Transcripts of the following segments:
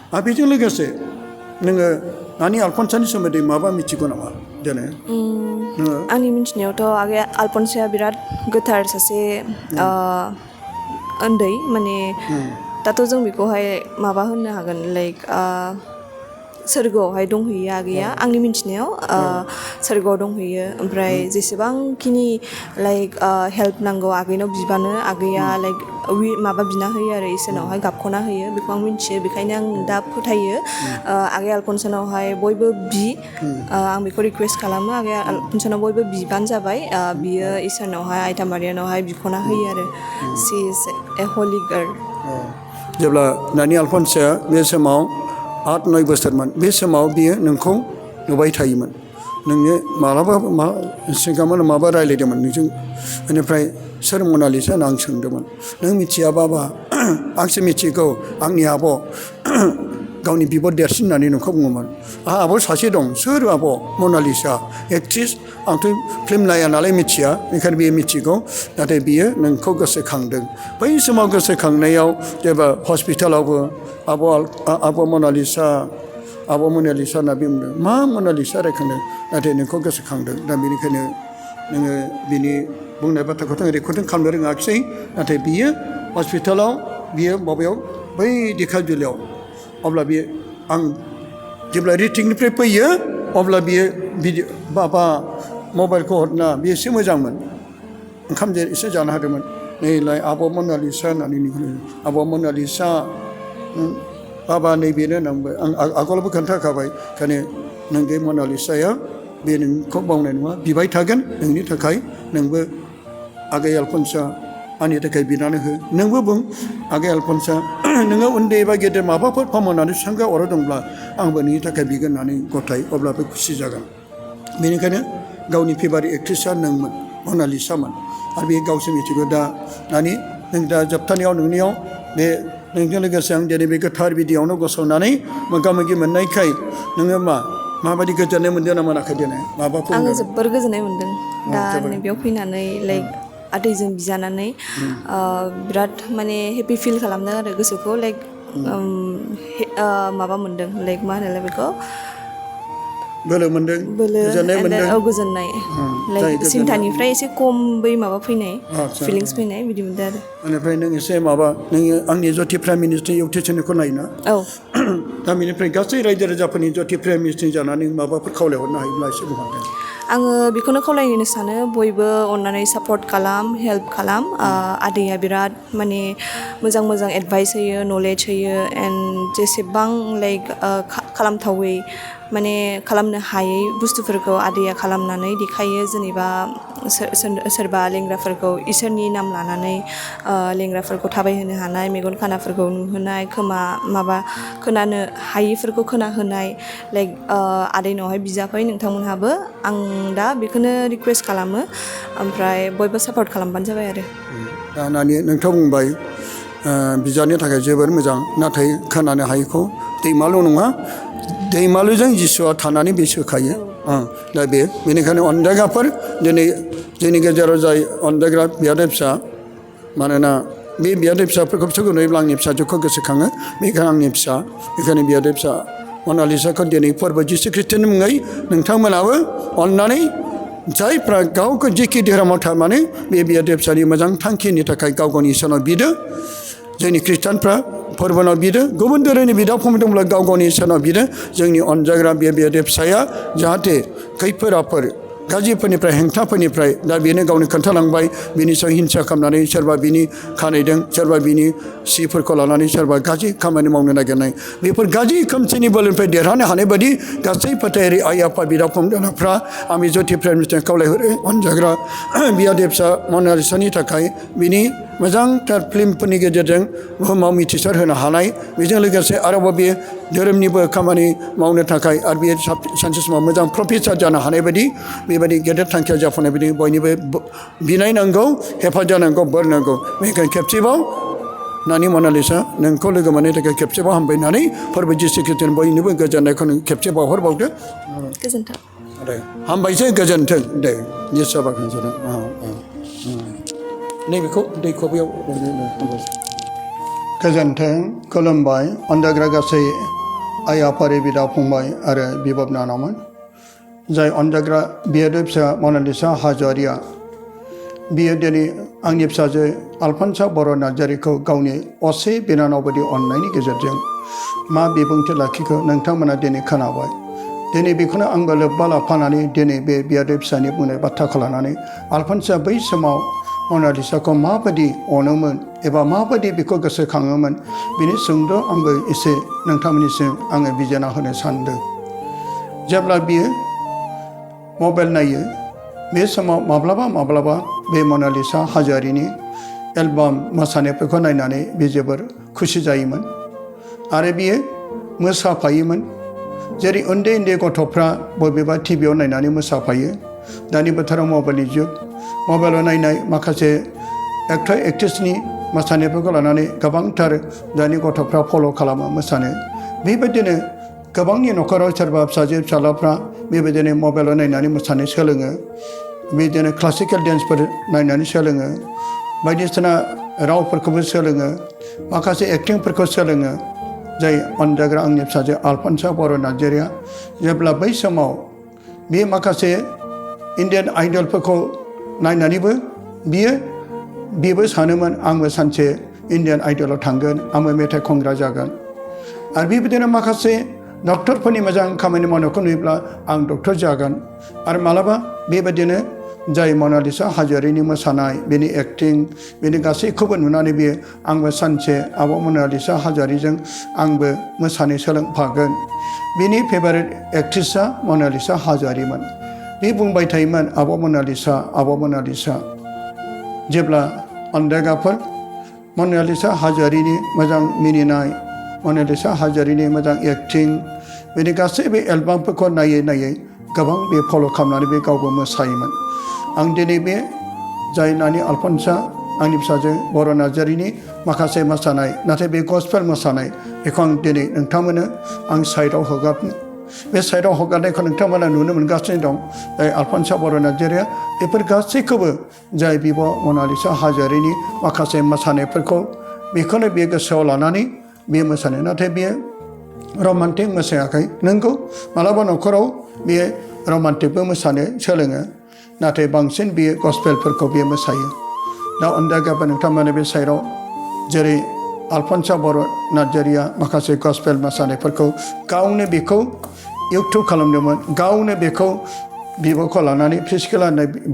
आरो बेजों लोगोसे नोङो नानि आलफनसानि सोमोन्दै माबा मिथिगौ नामा दिनै आंनि मिथिनायावथ' आगै आलफनसाया बिराद गोथार सासे उन्दै माने दाथ' जों बेखौहाय माबा होननो हागोन लाइक सोरगोआवहाय दंहैयो आगैया आंनि मिथिनायाव सोरगोआव दंहैयो ओमफ्राय जेसेबांखिनि लाइक हेल्प नांगौ आगैनाव बिबानो आगैया लाइक माबा बिना होयो आरो इसोरनावहाय गाबख'ना होयो बेखौ आं मिथियो बेखायनो आं दा फोथायो आगै आलफनसानावहाय बयबो आं बेखौ रिकुवेस्ट खालामो आगै आलफनसानाव बयबो बिबानो जाबाय बियो इसोरनावहाय आइथा मारियानावहाय बिख'ना होयो आरो शी इज ए हलि गार्ल जेब्ला नानि आलफनसाया बे समाव 8-9 बोसोरमोन बे समाव बियो नोंखौ नुबाय थायोमोन नोंनो मालाबा सिगाङाव माबा रायलायदोंमोन नोंजों बेनिफ्राय सोर मनालिसा होनना आं सोंदोंमोन नों मिथिया बाबा आंसो मिथिगौ आंनि आब' गावनि बिब' देरसिन होननानै नोंखौ बुङोमोन आंहा आब' सासे दं सोर आब' मनालिसा एक्ट्रिस आंथ' फिल्म नाया नालाय मिथिया ओंखायनो बियो मिथिगौ नाथाय बियो नोंखौ गोसोखांदों बै समाव गोसोखांनायाव जेब्ला हस्पिटालावबो आब' मनालिसा होनना बुंदों मा मनालिसा रायखांदों नाथाय नोंखौ गोसोखांदों दा बेनिखायनो नोङो बिनि बुंनाय बाथ्राखौथ' आं रेकर्डिं खालामनो रोङाखिसै नाथाय बियो हस्पिटालाव बियो माबायाव बै दिखाजुलियाव अब्ला बियो आं जेब्ला रिटिंनिफ्राय फैयो अब्ला बियो बाबा मबाइलखौ हरना बियो एसे मोजांमोन ओंखाम एसे जानो हादोंमोन नैलाय आब' मनालिसा होननानै आब' मनालिसा बाबा नैबेनो होननांबाय आं आगोलावबो खोन्थाखाबाय ओंखायनो नों बे मनालिसाया बे नोंखौ बावनाय नङा बिबाय थागोन नोंनि थाखाय नोंबो आगै आलफनसा आंनि थाखाय बिनानै हो नोंबो बुं आगै आलफनसा नोङो उन्दै एबा गेदेर माबाफोर फावमावनानै सांगा अराव दंब्ला आंबो नोंनि थाखाय बिगोन होननानै गथाय अब्लाबो खुसि जागोन बेनिखायनो गावनि फेभारिट एक्ट्रेसआ नोंमोन मनालिसामोन आरो बे गावसो मिथिगौ दा नानि नों दा जोबथानायाव नोंनियाव बे नोंजों लोगोसे आं दिनै बे गोथार बिदियावनो गसंनानै मोगा मोगि मोननायखाय नोङो माबायदि गोजोननाय मोनदों ना मोनाखै दिनै माबाफोर आङो जोबोर गोजोननाय मोनदों दा नैबेयाव फैनानै लाइक आदैजों बिजानानै बिराद माने हेपि फिल खालामदों आरो गोसोखौ लाइक माबा मोनदों लाइक मा होनोलाय बेखौ बोलो मोनदों गोजोननाय मोनदों गोजोननाय लाइक सिन्थानिफ्राय एसे खम बै माबा फैनाय फिलिंस फैनाय बिदि मोनदों आरो बेनिफ्राय नों एसे माबा नोङो आंनि ज्योति प्राइम मिनिस्टार इउटुब चेनेलखौ नायोना औ दा बेनिफ्राय गासै रायजो राजाफोरनि ज्योति प्राइम मिनिस्टार जानानै माबाफोर खावलायहरनो हायोब्ला एसे बुंहरदों आङो बेखौनो खावलायनो सानो बयबो अननानै सापर्ट खालाम हेल्प खालाम आदैया बिराद माने मोजां मोजां एडभाइस होयो नलेज होयो एन्ड जेसेबां लाइक खालामथावै माने खालामनो हायै बुस्थुफोरखौ आदैया खालामनानै देखायो जेनेबा सोरबा लेंग्राफोरखौ इसोरनि नाम लानानै लेंग्राफोरखौ थाबायहोनो हानाय मेगन खानाफोरखौ नुहोनाय खोनानो हायैफोरखौ खोनाहोनाय लाइक आदैनावहाय बिजाफै नोंथांमोनहाबो आं दा बेखौनो रिकुवेस्ट खालामो ओमफ्राय बयबो सापर्ट खालामबानो जाबाय आरो दा नानि नोंथां बुंबाय बिजानो थाखाय जोबोर मोजां नाथाय खोनानो हायैखौ दैमाल' नङा दैमालुजों जिसुआ थानानै बे सोखायो दा बेनिखायनो अनजायग्राफोर दिनै जोंनि गेजेराव जाय अनजायग्रा बियादै फिसा मानोना बे बियादै फिसाफोरखौ नुयोब्ला आंनि फिसाजोखौ गोसोखाङो बेखायनो आंनि फिसा बेखायनो बियादै फिसा मनालिसाखौ दिनै फोरबो जिसु ख्रिस्ट'नि मुङै नोंथांमोनाबो अननानै जायफ्रा गावखौ जेखि धोरोमाव थारमाने बे बियादै फिसानि मोजां थांखिनि थाखाय गाव गावनि इसोरनाव बिदो जोंनि ख्रिस्टानफ्रा फोरबोनाव बिदो गुबुन धोरोमनि बिदा फंबाय दंब्ला गाव गावनि इसोरनाव बिदो जोंनि अनजाग्रा बे बियादै फिसाया जाहाथे खैफोद आफोद गाज्रिफोरनिफ्राय हेंथाफोरनिफ्राय दा बेनो गावनो खोन्थालांबाय बिनि सायाव हिंसा खालामनानै सोरबा बिनि खानायदों सोरबा बिनि सिफोरखौ लानानै सोरबा गाज्रि खामानि मावनो नागिरनाय बेफोर गाज्रि खोमसिनि बोलोनिफ्राय देरहानो हानाय बायदि गासै फोथायारि आइ आफा बिदा फंबायफ्रा आंनि ज्योति प्राइम मिनिस्टार खावलायहरो अनजाग्रा बियादै फिसा मनालिसानि थाखाय बिनि मोजांथार फिल्मफोरनि गेजेरजों बुहुमाव मिथिसार होनो हानाय बेजों लोगोसे आरोबाव बे धोरोमनिबो खामानि मावनो थाखाय आरो बे सानसे समाव मोजां प्रफेसार जानो हानाय बायदि बेबायदि गेदेर थांखिया जाफुंनाय बायदि बयनिबो बिनाय नांगौ हेफाजाब नांगौ बोर नांगौ बेनिखायनो खेबसेबाव नानि मनालिसा नोंखौ लोगो मोननायनि थाखाय खेबसेबाव हामबायनानै फोरबो जिसु ख्रिस्ट'नि बयनिबो गोजोननायखौ नों खेबसे बावहरबावदो गोजोन्थों हामबायसै गोजोन्थों दे जिसुआ बाख्नायजादों नैबेखौ दैखौ बेयाव गोजोन्थों खुलुमबाय अनजाग्रा गासै आइ आफारि बिदा फंबाय आरो बिब' बिनानावमोन जाय अनजाग्रा बियादै फिसा मनालिसा हाज'वारिया बियो दिनै आंनि फिसाजो आलफनस बर' नार्जारिखौ गावनि असे बिनानाव बायदि अननायनि गेजेरजों मा बिबुंथि लाखिखो नोंथांमोना दिनै खोनाबाय। दिनै बेखौनो आंबो लोब्बा लाफानानै दिनै बे बियादै फिसानि बुंनाय बाथ्राखौ लानानै आलफनसआ बै समाव मनालिसाखौ माबायदि अनोमोन एबा माबायदि बेखौ गोसोखाङोमोन बिनि सुंद' आंबो एसे नोंथांमोननिसिम आङो बिजिरना होनो सानदों। जेब्ला बियो मबाइल नायो बे समाव माब्लाबा बे मनालिसा हाज'वारिनि एलबाम मोसानायफोरखौ नायनानै बे जोबोर खुसि जायोमोन आरो बियो मोसाफायोमोन। जेरै उन्दै गथ'फ्रा बबेबा टिभियाव नायनानै मोसाफायो। दानि बोथोराव मबाइलनि जुग, मबाइलाव नायनाय माखासे एक्टर एक्ट्रेसनि मोसानायफोरखौ लानानै गोबांथार दानि गथ'फ्रा फल' खालामो मोसानो। बेबायदिनो गोबांनि न'खराव सोरबा फिसाजो फिसालाफ्रा बेबायदिनो मबाइलाव नायनानै मोसानो सोलोङो। बिदिनो क्लासिकेल डेन्सफोर नायनानै सोलोङो, बायदिसिना रावफोरखौबो सोलोङो, माखासे एक्टिंफोरखौ सोलोङो। जाय अनजाग्रा आंनि फिसाजो आलफनस बर' नार्जारिया जेब्ला बै समाव बे माखासे इण्डियान आइडलफोरखौ नायनानैबो बेबो सानोमोन आंबो सानसे इण्डियान आइडलाव थांगोन, आंबो मेथाइ खनग्रा जागोन। आरो बेबायदिनो माखासे डक्टरफोरनि मोजां खामानि मावनायखौ नुयोब्ला आं डक्टर जागोन। आरो मालाबा बेबायदिनो जाय मनालिसा हाज'वारिनि मोसानाय, बेनि एक्टिं, बेनि गासैखौबो नुनानै बियो आंबो सानसे आब' मनालिसा हाज'वारिजों आंबो मोसानो सोलोंफागोन। बिनि फेभारेट एक्ट्रेसआ मनालिसा हाज'वारिमोन। बे बुंबाय थायोमोन आब' मनालिसा। जेब्ला अनजाग्राफोर मनालिसा हाज'वारिनि मोजां मिनिनाय, मनालिसा हाज'वारिनि मोजां एक्टिं, बेनि गासैबो एलबामफोरखौ नायै गोबां बे फल' खालामनानै बे गावबो मोसायोमोन। आं दिनै बे जाय नानि आलफनसआ आंनि फिसाजो बर' नार्जारिनि माखासे मोसानाय, नाथाय बे गस्पेल मोसानाय बेखौ आं दिनै नोंथांमोननो आं साइडआव हगारनो। बे साइडआव हगारनायखौ नोंथांमोना नुनो मोनगासिनो दं। जाय आलफनस बर' नार्जारिया बेफोर गासैखौबो जाय बिब' मनालिसा हाज'वारिनि माखासे मोसानायफोरखौ बेखौनो बियो गोसोआव लानानै बे मोसानाय। नाथाय बियो रमान्टिक मोसायाखै। नंगौ मालाबा न'खराव बियो रमान्टिकबो मोसानो सोलोङो, नाथाय बांसिन बियो गस्पेलफोरखौ बियो मोसायो। दा अनजाग्राबो नोंथांमोना बे साइडआव जेरै आलफनस बर' नार्जारिया माखासे गस्पेल मोसानायफोरखौ गावनो बेखौ इउटुब खालामदोंमोन, गावनो बेखौ बिब'खौ लानानै फिजिकेल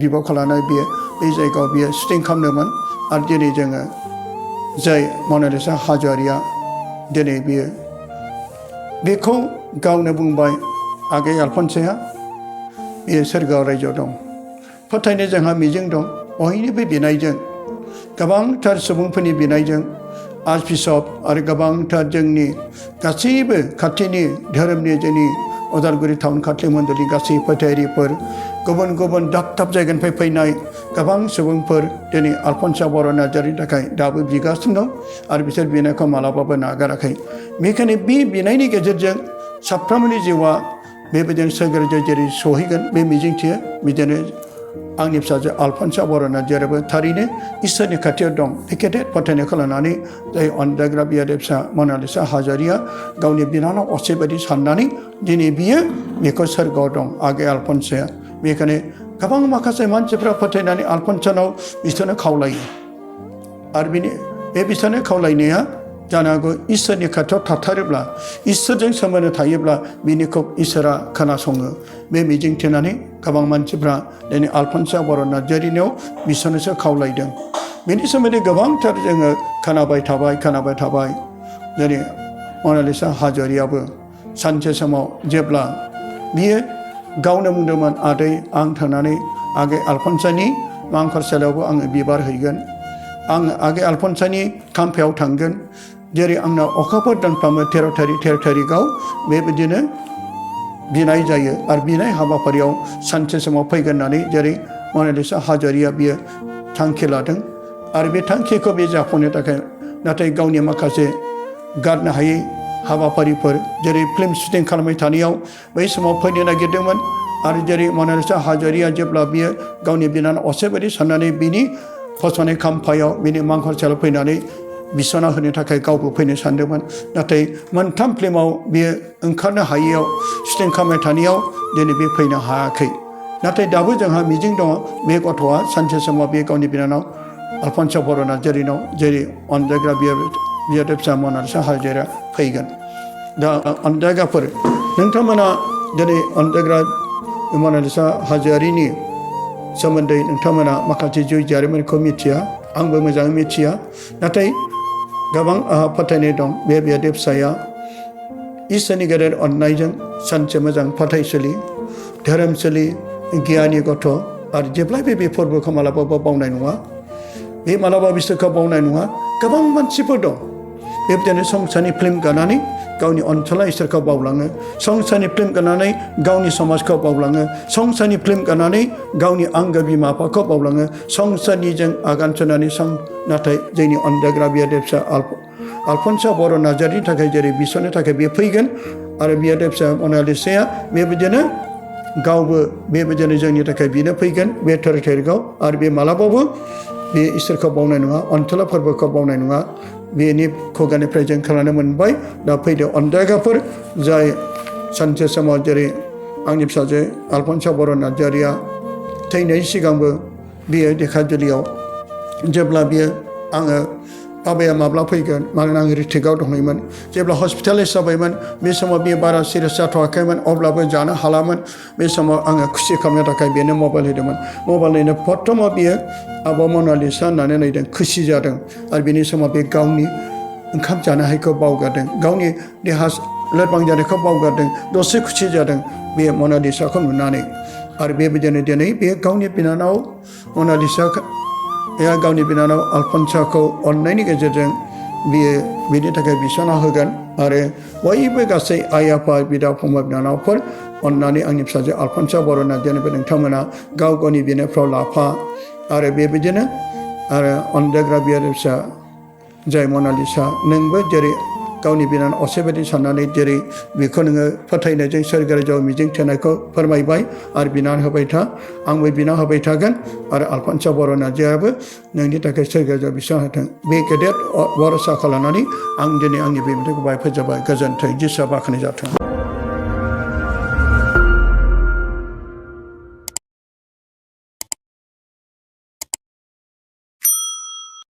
बिब'खौ लानानै बियो बे जायगायाव बियो शुटिं खालामदोंमोन। आरो दिनै जोङो जाय मनालिसा हाज'वारिया दिनै बियो बेखौ गावनो बुंबाय आगै आलफनसआ बियो सोरगोआव रायजोआव दं। फोथायनो जोंहा मिजिं दं, बयनिबो बिनायजों, गोबांथार सुबुंफोरनि बिनायजों, आर्चबिशप आरो गोबांथार जोंनि गासैबो खाथिनि धोरोमनि जोंनि उदालगुरि टाउन खाथि मण्डलनि गासै फोथायारिफोर, गुबुन दाब जायगानिफ्राय फैनाय गोबां सुबुंफोर दिनै आलफनस बर' नार्जारिनि थाखाय दाबो बिगासिनो दं आरो बिसोर बिनायखौ मालाबाबो नागाराखै। बेखायनो बे बिनायनि गेजेरजों साफ्रोमबोनि जिउआ बेबायदिनो सोरगोआव जेरै सहैगोन बे मिजिंथियो। बिदिनो आंनि फिसाजो आलफनस बर' नार्जारियाबो थारैनो इसोरनि खाथियाव दं। बे गेदेर फोथायनायखौ लानानै जाय अनजाग्रा बियादै फिसा मनालिसा हाज'वारिया गावनि बिनानाव असे बायदि साननानै दिनै बियो बेखौ सोरगोआव दं आगै आलफनसआ। बेखायनो गोबां माखासे मानसिफ्रा फोथायनानै आलफनसनाव बिसोरनो खावलायो आरो बे बिसोरनो खावलायनाया जानो हागौ इसोरनि खाथियाव थाथारोब्ला, इसोरजों सोमोन्दो थायोब्ला बिनिखौ इसोरा खोनासङो। बे मिजिंथिनानै गोबां मानसिफ्रा दिनै आलफनस बर' नार्जारिनियाव बिसोरनोसो खावलायदों। बेनि सोमोन्दै गोबांथार जोङो खोनाबाय थाबाय। जेरै मनालिसा हाज'वारियाबो सानसे समाव जेब्ला बियो गावनो बुंदोंमोन आदै आं थांनानै आगै आलफनसनि मांखरसालियावबो आङो बिबार हैगोन, आं आगै आलफनसनि खाम्फायाव थांगोन। जेरै आंनाव अखाफोर दानफ्रामो 13 थारिखआव बेबायदिनो बिनाय जायो आरो बिनाय हाबाफारियाव सानसे समाव फैगोन होननानै जेरै मनालिसा हाज'वारिया बियो थांखि लादों। आरो बे थांखिखौ बे जाफुंनो थाखाय नाथाय गावनि माखासे गारनो हायै हाबाफारिफोर जेरै फिल्म शुटिं खालामबाय थानायाव बै समाव फैनो नागिरदोंमोन। आरो जेरै मनालिसा हाज'वारिया जेब्ला बियो गावनि बिनानाव असे बायदि साननानै बिनि फसंनाय खाम्फायाव बिनि मांखरसालियाव फैनानै बिसना होनो थाखाय गावबो फैनो सानदोंमोन नाथाय मोनथाम फिल्माव बियो ओंखारनो हायैयाव शुटिं खालामबाय थानायाव दिनै बे फैनो हायाखै नाथाय दाबो जोंहा मिजिं दङ बे गथ'आ सानसे समाव बे गावनि बिनानाव आलफनस बर' नार्जारिनाव जेरै अनजायग्रा बियादै फिसा मनालिसा हाजोआ फैगोन दा अनजायग्राफोर नोंथांमोना दिनै अनजायग्रा मनालिसा हाजोआरिनि सोमोन्दै नोंथांमोना माखासे जिउ जारिमिनखौ मिथिया आंबो मोजाङै मिथिया नाथाय गोबां आंहा फोथायनाय दं बे बियादै फिसाया इसोरनि गेदेर अननायजों सानसे मोजां फाथायसुलि धोरोमसुलि गियानि गथ' आरो जेब्लायबो बे फोरबोखौ मालाबाबो बावनाय नङा बे मालाबा बिसोरखौ बावनाय नङा गोबां मानसिफोर दं बेबायदिनो संसारनि फिल्म गानानै गावनि ओनसोला इसोरखौ बावलाङो संसारनि फिल्म गानानै गावनि समाजखौ बावलाङो संसारनि फिल्म गानानै गावनि आंगो बिमा बिफाखौ बावलाङो संसारनिजों आगान सुरनानै नाथाय जोंनि अनजायग्रा बियादै फिसा आलफनस बर' नार्जारिनि थाखाय जेरै बिसोरनि थाखाय बे फैगोन आरो बियादै फिसा मनालिसाया बेबायदिनो गावबो बेबायदिनो जोंनि थाखाय बिनो फैगोन बे थारिखआव आरो बे मालाबाबो बे इसोरखौ बावनाय नङा अनसला फोरबोखौ बावनाय नङा बेनि खुगानिफ्राय जों खोनानो मोनबाय दा फैदो अनजायग्राफोर जाय सानसे समाव जेरै आंनि फिसाजो आलफनस बर' नार्जारिया थैनायनि सिगांबो बियो धेकियाजुलियाव जेब्ला बियो आङो बाबाया माब्ला फैगोन मानोना आं रिटेकआव दंहैयोमोन जेब्ला हस्पिटालाइज जाबायमोन बे समाव बियो बारा सिरियास जाथ'वाखैमोन अब्लाबो जानो हालामोन बे समाव आङो खुसि खालामनो थाखाय बेनो मबाइल होदोंमोन मबाइल नायनो प्रथमाव बियो आब' मनालिसा होननानै नायदों खुसि जादों आरो बिनि समाव बे गावनि ओंखाम जानो हायैखौ बावगारदों गावनि देहा लोरबां जानायखौ बावगारदों दसे खुसि जादों बे मनालिसाखौ नुनानै आरो बेबायदिनो दिनै बे गावनि बिनानाव मनालिसाखौ गावनि बिनानाव आलफनसखौ अननायनि गेजेरजों बियो बिनि थाखाय बिसना होगोन आरो बयबो गासै आइ आफा बिदा फंबाय बिनानावफोर अननानै आंनि फिसाजो आलफनस बर' नार्जारिनिफ्राय नोंथांमोना गाव गावनि बिनायफ्राव लाफा आरो बेबायदिनो आरो अनजायग्रा बियादै फिसा जाय मनालिसा नोंबो जेरै गावनि बिनानाव असे बायदि साननानै जेरै बेखौ नोङो फोथायनायजों सोरगोआव मिजिं थिनायखौ फोरमायबाय आरो बिनानै होबाय था आंबो बिना होबाय थागोन आरो आलफनस बर' नार्जारियाबो नोंनि थाखाय सोरगोआव बिसना होथों बे गेदेर भरसाखौ लानानै आं दिनै आंनि बिबुंथिखौ बाहाय फोजोबबाय गोजोन्थों जिसुआ बाख्नाय जाथों